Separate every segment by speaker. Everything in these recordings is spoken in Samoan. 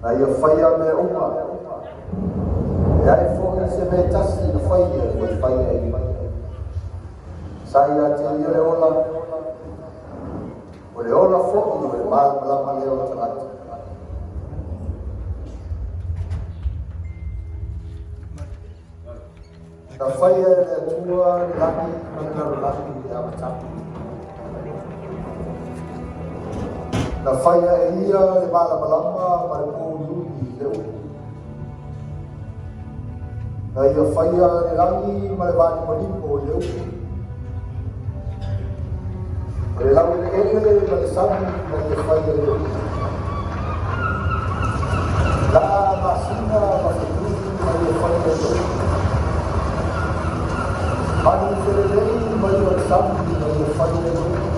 Speaker 1: Na ia faia mea uma, e leai foi se mea e tasi na faia e le faia e ia. Sa ia te ia le ola, o le ola foi o le malamalama lea o tagata. Na faia e le Atua le lagi ma le lalolagi i le amataga. Na faia e ia le malamalama ma le pouliuli i le upu. Na ia faia le lagi ma le vanimonimo i le upu. O le laueleele ma le sami na ia faia i le upu. La masina ma fetui na ia faia i le upu. Manu felelei ma i'a o le sami na ia faia i le upu.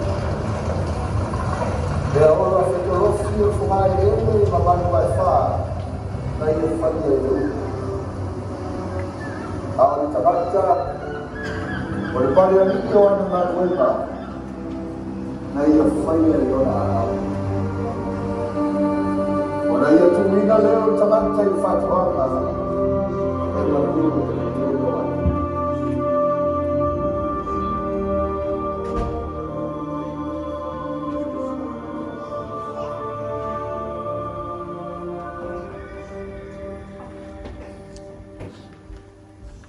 Speaker 1: Mea ola fetolofi o le fogaeleele ma manu aefā na ia faia i le upu. A o le tagata, o le palealii o ana galuega na ia faia i lona aao. Ona ia tuuina lea o le tagata i le faatoaga e malu i le ai.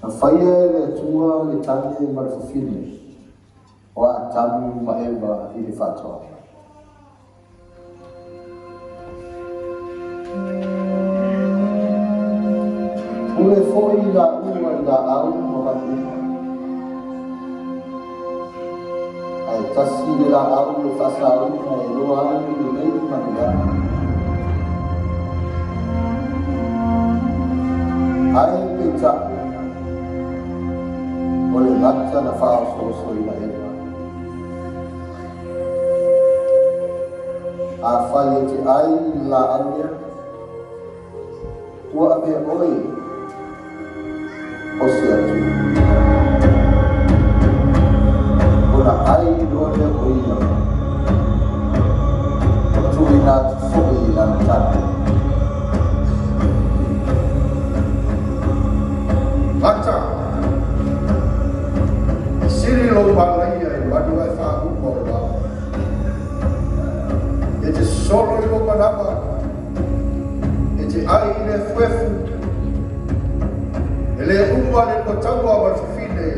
Speaker 1: Na faia e le Atua le tane ma le fafine o Atamu ma Eva i le faatoaga. Pule foi laua i laau ma manu uma. Ae tasi le laau e faasaina e iloa ai le lelei ma le leaga. Ae peitai, o le gata na faaosoosoina Eva. Afai e te ʻai i le lāʻau lea, ua avea ʻoe o se Atua. Ona ʻai loa lea o ia, ma tuuina atu foi i lana tane.
Speaker 2: Gata! E sili lou malaia i manu ae uma o le vao. E te solo i lou manava, e te ʻai i le efuefu, e le uma le lua taua ma le fafine,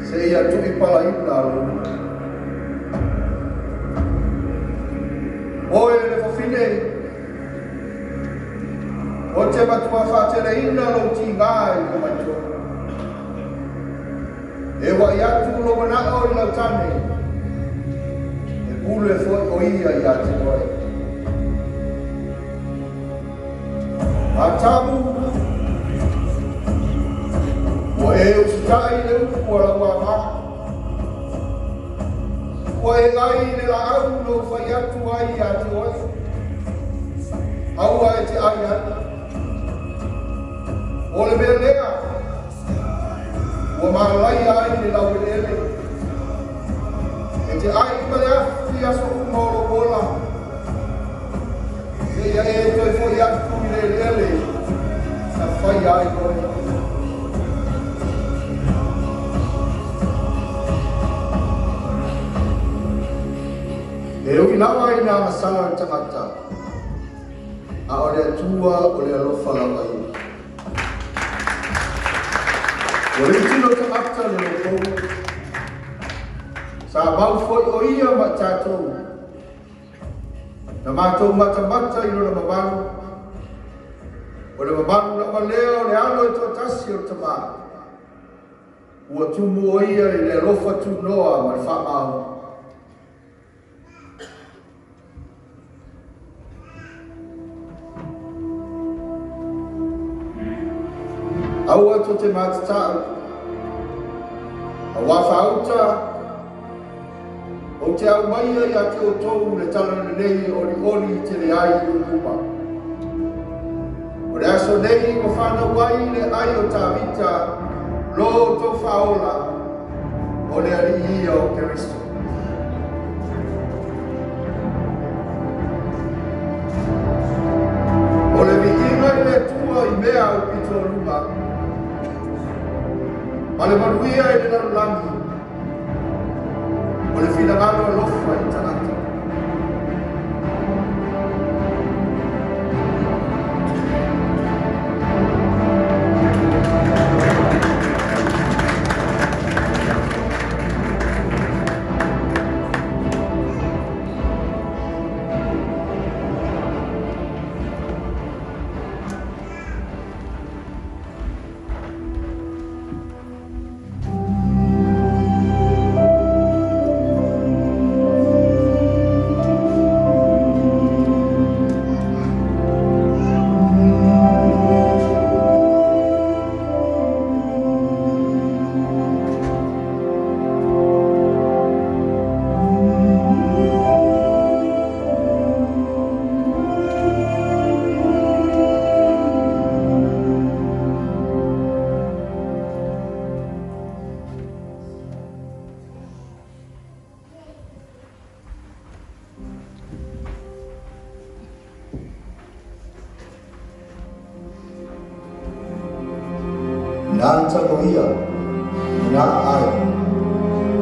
Speaker 2: seia tuipalaina lou upu. Oe le fafine, ou te matua faateleina lou tigā i le maitona. E uaʻi atu lou manaʻo i lau tane, e pule foi ʻo ia iā te oe. Atamu, ua e usitai i le upu a lau amā. Ua e ʻai i le lāʻau na ou fai atu ai iā te oe, aua e te ʻai ai. ʻO le mea lea, Ua malaia ai le laueleele, e te ʻai ma le afi i aso uma o lou ola, seia e toe foi atu i le eleele na faia ai oe. E ui lava ina agasala le tagata, a o le Atua o le alofa lava ia. Ua le tino tagata le lopou. Sa mau foi o ia ma i tatou. Na matou matamata i lona mamalu. O le mamalu lava lea o le Alo e toatasi o le Tama. Ua tumu o ia i le alofa tunoa ma le faamaoni. Aua tou te matatau, auā faauta, ou te aumaia ia te outou le tala lelei olioli tele ai i nuu uma. O le aso nei ua fanau ai le ai o Tavita, lo outou faaola, o le Alii ia o Keriso. pito o luga, ma le manuia i le lalolagi, o le finagalo alofa i tagata. Ina tagoia i nā ai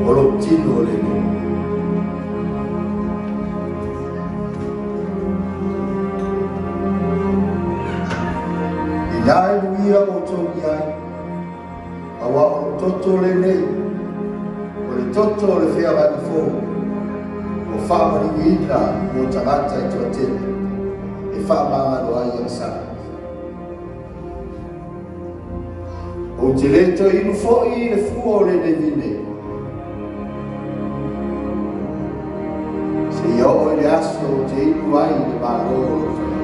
Speaker 2: o lou tino lenei. Ina e luia outou i ai, auā o lou toto lenei, o le toto o le feagaiga fou, ua faamaliuina mo tagata e toatele e faamagalo ai agasala. Ou te le toe inu foi i le fua o lenei vine, seia oo i le aso ou te inu ai i le Malo o lou Fanau.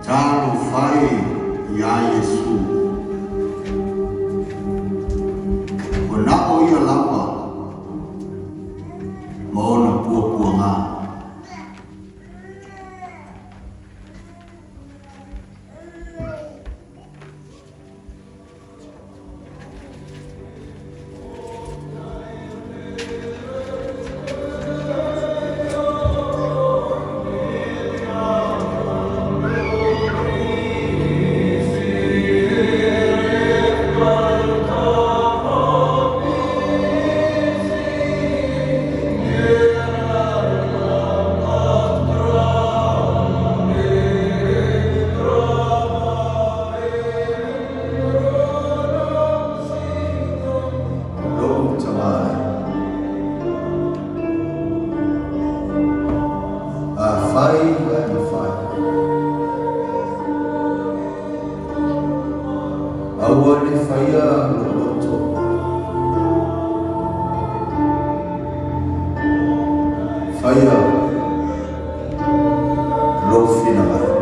Speaker 3: Talofa e iā Iesu, ua na o ia lava ma ona puapuaga.
Speaker 2: Lou tama e. Afai ae mafai. Aua ne faia lou loto. Faia lou finagalo.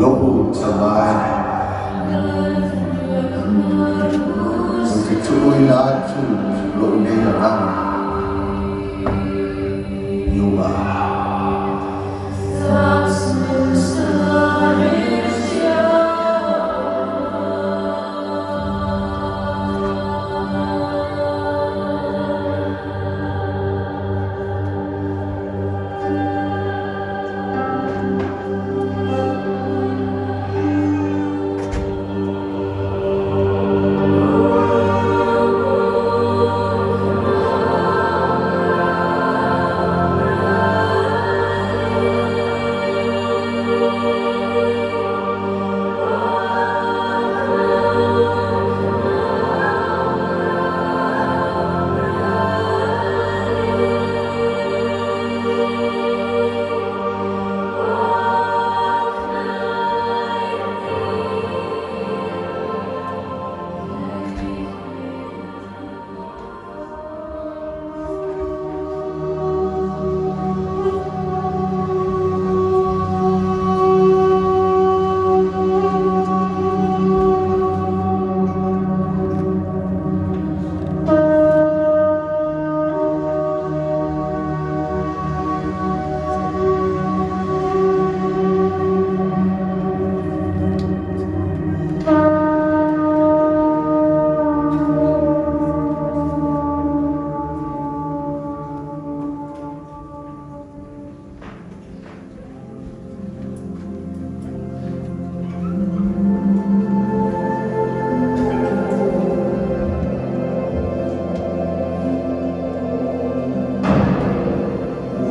Speaker 2: Lou tama e, ou te tuuina
Speaker 3: Auina atu lo'u nei agaga i ou aao.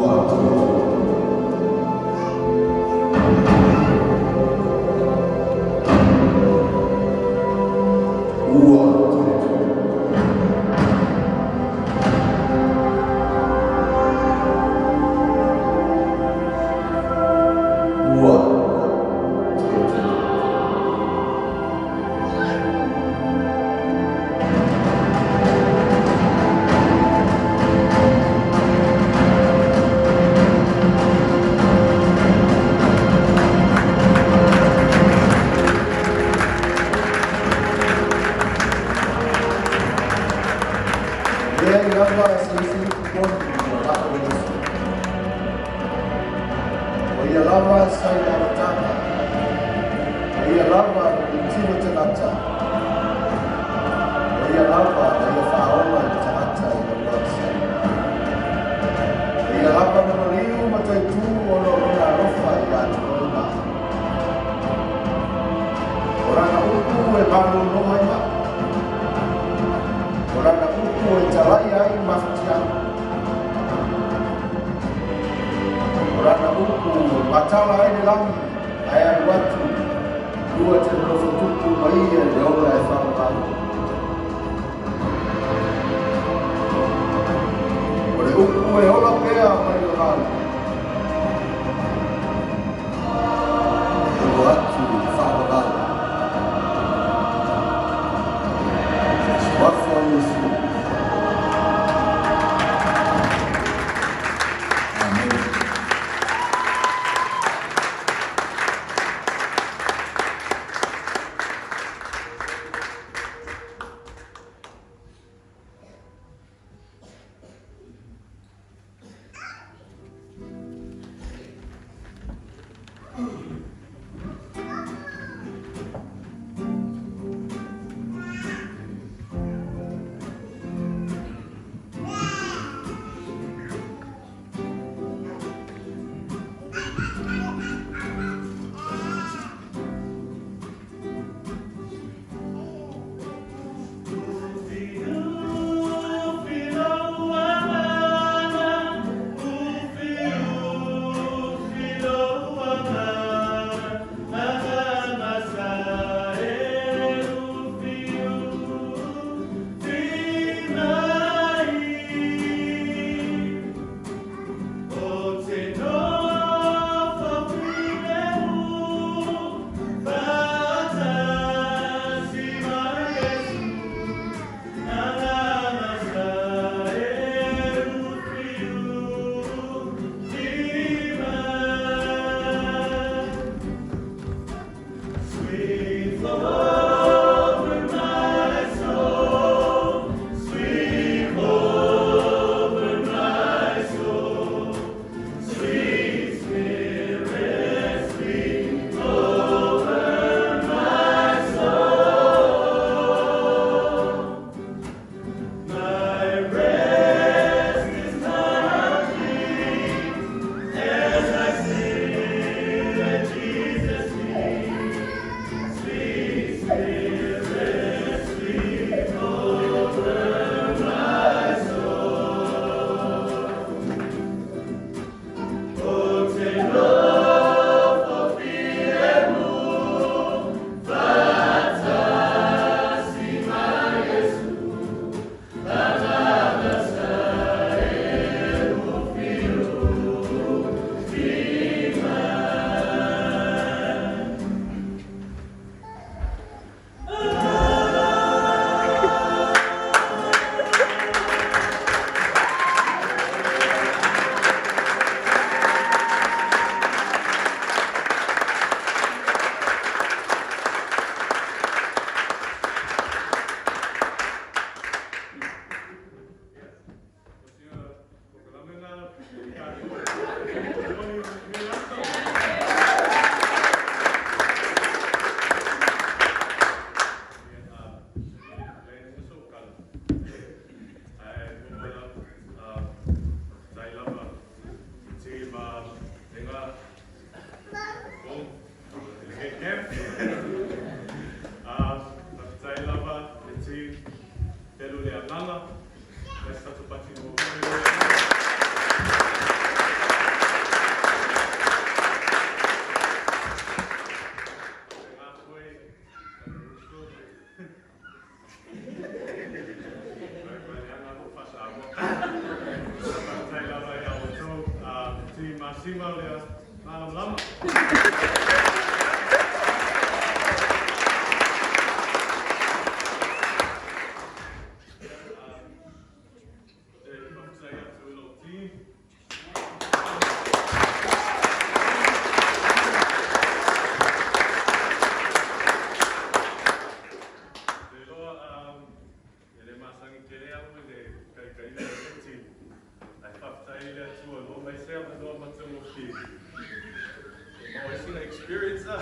Speaker 3: Ua Ua Ua
Speaker 1: Leai lava se isi upu moni ua la'o Iesu, o ia lava sa i le amataga, o ia lava na tilotilo tagata, o ia lava na ia fa'aola i le tagata i lalolagi. O ia lava na maliu ma toetū ona o lona alofa ia te oe ma a'u. O lana upu e malōlō ai ma'u. O lana upu e talaia ai mafatiaga. O lana upu e matala ai le lagi ae alu atu lua.
Speaker 4: masima o le malamalama. E faafetai atu i lou team. Te iloa, e le masani tele au i le taitaiga o le team. Ae faafetai i le Atua ua maua mai se avanoa matagofie e maua ai sina experience ah.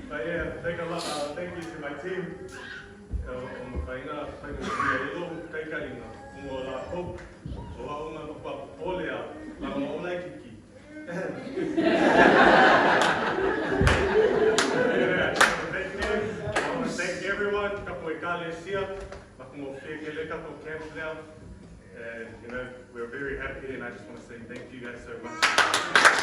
Speaker 4: But yeah, thank a lot, thank you to my team ua mafai ona faigofie ai lou taitaiga ona o lakou o au na matua popole a lagoa laitiiti. Thank you. I want to thank everyone, tatou ekalesia, matagofie tele tatou camp lea. And we're very happy and I just want to say thank you guys so much.